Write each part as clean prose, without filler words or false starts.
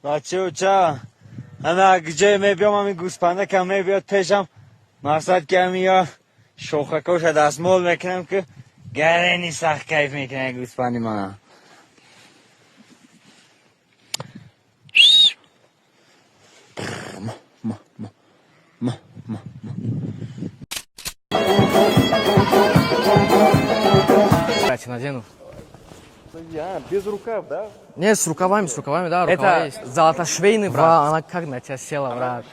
Бача, ана ҷое мебиём, ҳамин гӯспанда ка мебиёд пешам, мақсад ки ҳамин я шохакоша дастмол мекунам, ки гарени сахт кайф мекунад гӯспанди мана. Давайте надену. А, без рукав, да? Не, с рукавами, да, рукава Это есть. Золотошвейный, брат. Она как на тебя села, брат.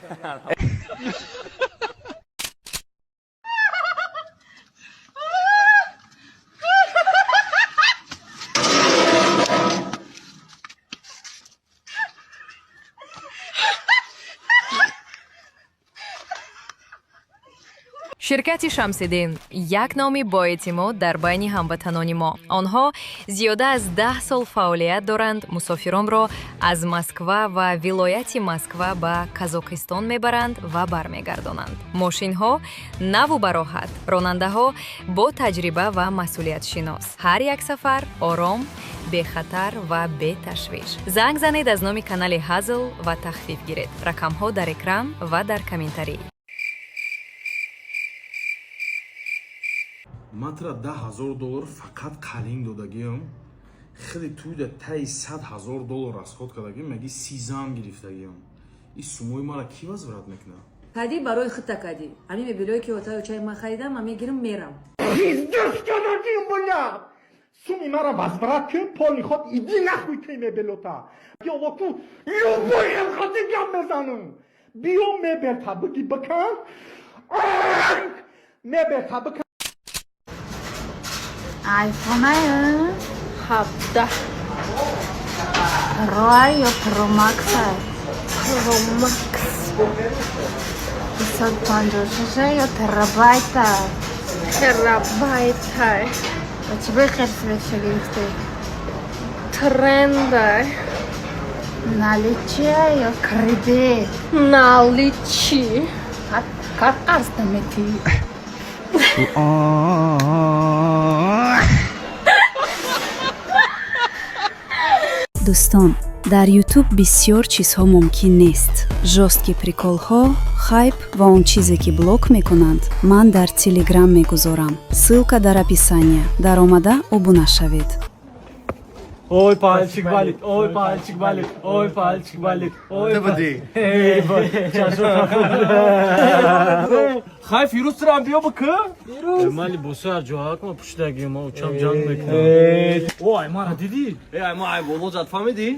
Ширкати Шамсиддин як номи боэътимод дар байни ҳамватанони мо. Онҳо зиёда аз 10 сол фаъолият доранд, мусофиронро аз Москва ва вилояти Москва ба Казоқистон мебаранд ва бармегардонанд. Мошинҳо наву бароҳат, ронандаҳо бо таҷриба ва масъулиятшинос. Ҳар як сафар ором, бехатар ва беташвиш. Занг занед аз номи канали Ҳазл ва тахфиф гиред. Рақамҳо дар экран ва дар комментарий. Ман тура 10 000 доллар фақат қалин додагиам. Хеле туйда таи 100 000 доллар расход кардагиам, маги сизам гирифтагиам. Ин сумои мара кӣ возврат мекунад? Кадӣ барои хита кадӣ. Ами мебелое ки отаю чай ман харидам, ман мегирам, мерам. Пиздец кардагим, бля! Суми мара возврат кун, полный ход, иди нахуй ты мебелота. Ёлоку, любой хелхати гап мезанам. Биё мебелта биги бикан. Мебелта бикан. Айфонай? 17. Про ё Про Макса? Про Макс. 556 ё терабайта? Терабайтай. Ба чӣ бехел цветша гирифтӣ? Трендай. Наличие ё кредит? Наличие. Кар қарз наметӣ? Дӯстон, дар Ютуб бисёр чизҳо мумкин нест: жёсткий приколҳо, хайп ва он чизе, ки блок мекунанд, ман дар Телеграм мегузорам. Ссылка дар описания. Даромада обуна шавед. Ой, пальчик болит, ой, пальчик болит, ой, пальчик болит, ой. Эй, Хай, Фирӯз, турам биё бикӣ. Ман либосо аз ҷоҳакма пӯшидагим, ма учам ҷанг мекунам. Ой, мара дидӣ? Э, ма ай боло зад, фаҳмидӣ?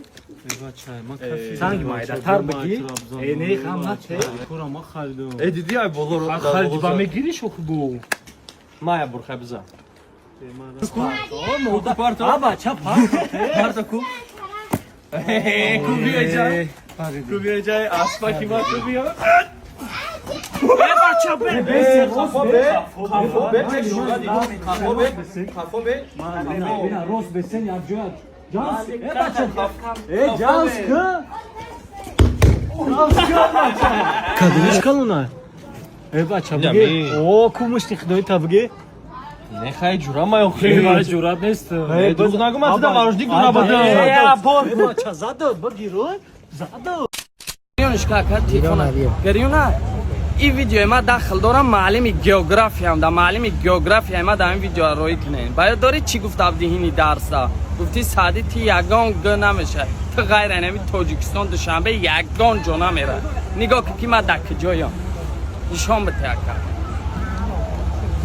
Санги майдатар бигӣ. Э, не, хам нате. Тура ма харидам. Э, дидӣ, ай боло ро. Хариди ба мегирӣ шохи бу. Ма я бурхай бизан. А, бача, парто. Парто ку. Ку биё ҷа. Ку биё ҷа, аспаки ма ку биё. Э, бача, бе. Хафо бе. Хафо бе. Хафо бе. Хафо бе. Бина, рост бесен як ҷоя. Ҷанс, э, бача. Э, ҷанс ку. Ҷанс ку, бача. Кадимиш калуна. Э, бача, биги. О, ку мушти худои та биги. Не, хай ҷура ма охи. Э, ҷурат нест. Э, дурӯғ нагӯ, ман туда варожник дура бадам. Э, бор. Э, бача, задод, бигир, задод. Гирёниш ка телефона. Гирёна. Ин видеои ма дахл дорам, маълими географиям да, маълими географияи ма да ин видео роӣ кунем. Ба ёд дорӣ, чӣ гуфт Абдиҳини дарса? Гуфти: «Саъдӣ, ти ягон г намеша. Ту ғайр ами Тоҷикистон, Душанбе ягон ҷо намера». Нигоҳ кун, ки ма дар куҷоям. Нишон бите, ака.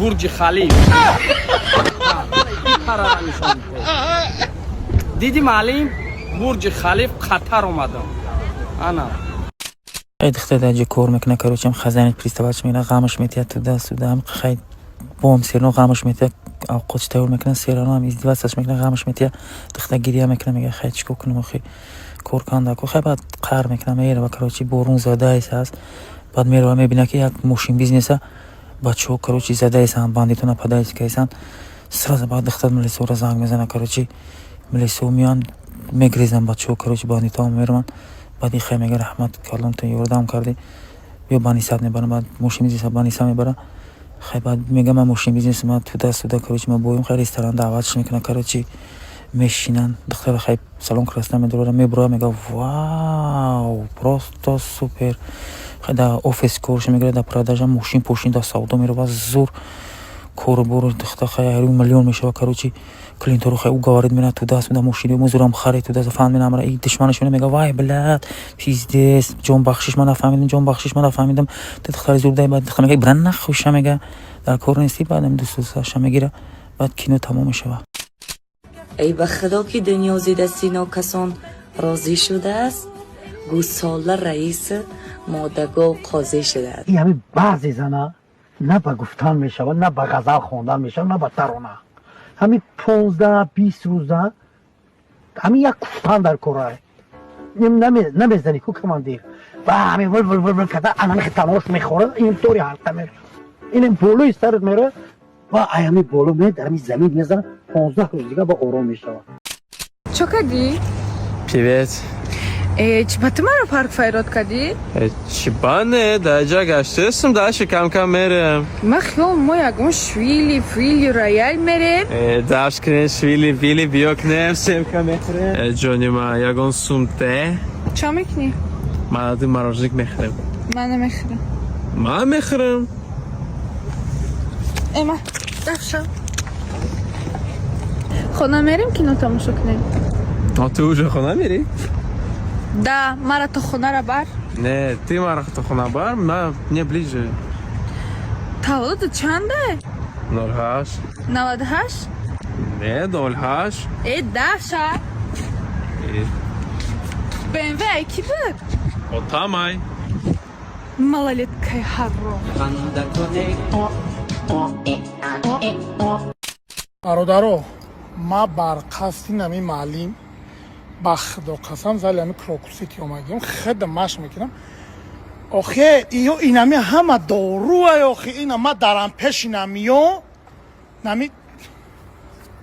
Бурҷи Халиф. Парара нишон бите. Диди, маълим? Бурҷи Халиф, Қатар омадам. Ана. Хай, духтар дар ҷо кор мекунад, короче, ам хазанит приставать мекунад, ғамаш метиҳад туда суда, ам хай бом серно ғамаш метиҳад, авқотш тайёр мекунад, серано ам издеваться мекунад, ғамаш метиҳад. Духтар гиря мекунад, мегӯяд: «Хай, чӣ кор кунам охи, кор канда ку?» Хай, баъд қаҳр мекунад, мерава, короче, борун задаис ҳаст. Баъд мерава, мебинад, ки як мошин бизнеса бачаҳо, короче, задаисанд, бандито нападаис кайсанд сразу. Баъд духтар милисоро занг мезанад, короче, милисо меоянд, мегрезанд бачаҳо, короче, бандитоам мераванд. Баъд ин хай мега: «Раҳмат калон, ту ёрдам кардӣ, биё банисат мебарам». Баъд мошин бизнеса баниса мебара. Хай, баъд мега: «Ман мошин бизнес, ма туда суда, короче, ма боем». Хай, ресторан даъватш мекунад, короче. Мешинанд, духтара хай салон красота медорад, мебурояд, мега: «Вау, просто супер». Хай, дар офис корша мегирад, дар продажа, мошин пошин, дар савдо меравад, зур корубор. Духтар хай айрӯи миллион мешавад. Короче, клиенторо хай уговорить мерад, туда сюда, мошини музурам харид, туда фан менамра. И душманаш мена, мега: «Вай, блядь, пиздец, ҷон бахшиш, ман нафаҳмидам, ҷон бахшиш, ман нафаҳмидам, ту духтари зур дай». Баъд духтар мега: «Бира нахуша», мега, «дар кор нестӣ». Баъд ами дӯстдошташа мегира, баъд кино тамом мешавад. Эй, ба худо, ки дунё зи дасти нокасон розӣ шудааст, гӯсола раиси модагов қозӣ шудааст. Ин ҳамин баъзе зана на ба гуфтан мешавад, на ба ғазал хондан мешавад, на ба тарона. Ҳамин 15-20 рӯза ҳамин як куфтан дар кора намезанӣ ку, командир, ва ҳамин вил вил вил вил карда, анами танош мехӯрад, ин тори ҳалқа мера, инем болои сарат мера ва ай ҳамин боло ме дар ҳамин замин мезанад, 15 рӯз дига ба ором мешавад. Чо кардӣ? Привет. Э, чӣ ба ту маро парк файрод кардӣ? Чиба не, даҷа гаштестам, даши кам-кам мерем. Ман хиёл мо ягон швили фили рояль мерем. Э, даш кунем, швили вили биё кунем, семка мехӯрем. Э, ҷони ма, ягон сумте? Чо мекунӣ? Ман ади мороженик мехӯрем. Ман намехӯрам. Ман мехӯрам. Эма, дафша. Хона мерем, кино тамошо кунем. А ту уже хона мерӣ? Да, мара то хонара бар. Не, ты мара то хона бар, ма мне ближе. Таваллуду чанде? 08. 98? Не, 08. Э, дафша. Э. БМВ ай ки буд? Отамай. Малолеткаи ҳаром. Бародаро, ма бар қасди нами маълим, ба худо қасам, зали ами Крокусити омадем, хеда маш мекунам. Охе, иё инами ҳама доруай, охе, ина ма дарам пеши намиё, нами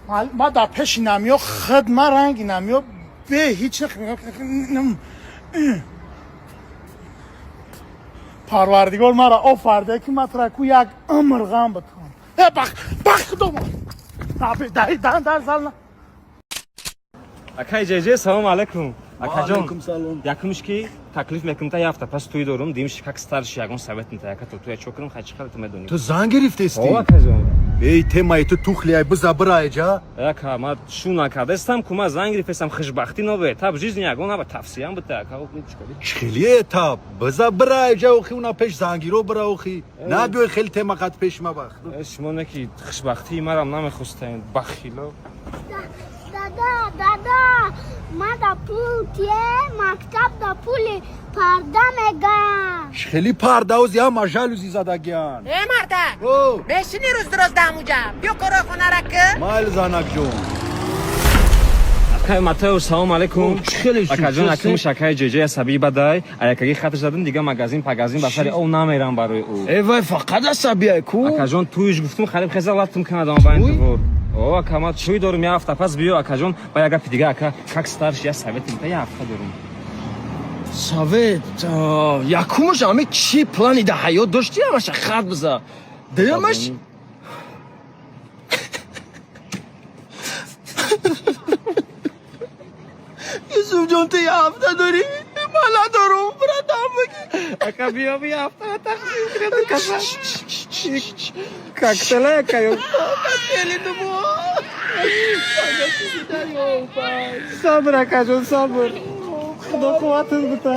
ма дар пеши намиё, худ ма ранги намиё бе ҳеҷ. Парвардигор мара офарде, ки ма тура ку як умр ғам бикунам. Э, ба худо, дар зал. Акай ҷеҷе, салом алайкум. Акаҷон, якумш ки таклиф мекунам, та яфта пас туй дорум, димш как старший ягон совет мета, яка то туя чо кунам, хай, чӣ хел, ту медонӣ. Ту зан гирифтести? О, акаҷон. Эй, темаи ту тухли, ай, биза бираеҷа. Ака, ма шу накардестам ку, ма зан гирифтестам, хушбахтӣ нове таб жизни, ягон аба тавсиям бита, ака. Чихелие таб? Биза бираеҷа, охи, уна пеш зангиро бира, охи. На биёй, хеле тема қад пеш ма бах. Шумо не ки хушбахтии марам намехостем, бахило. Дада, дада, ма да пул тие, мактаб да пули парда мегам. Хеле пардаози ҳама жалюзи задагиян. Э, марда, мешини рӯз дуроз дамуҷа, биё корои хонара ки. Майли, занакҷон. Акай Матео, салом алейкум. Акаҷон, акумш акай ҷеҷе асабии бадай, аякаги хаташ задам, дига магазин пагазин ба сари ов намерам барои ӯ. Э, вай фақат асабиай ку. Акаҷон, туиш гуфтум, хариб хеза латтум канадам ба ин двор. О, ака, ма чӯй дорум, я ҳафта пас биё, акаҷон, ба як гапи дига, ака, как старший я совет мета, я ҳафта дорум. Совет, якумаш, ами чӣ плани да ҳаёт доштӣ, ҳамаша хат биза. Дуюмаш, Юсуфҷон, ту я ҳафта дорӣ, ман надорум, братан, бигӣ. Ака, биё, биё, ҳафта тақсим кунем, каса. Коктейла, ака. Коктейли думо. Сабр, акаҷон, сабр. Худо қувватат бита.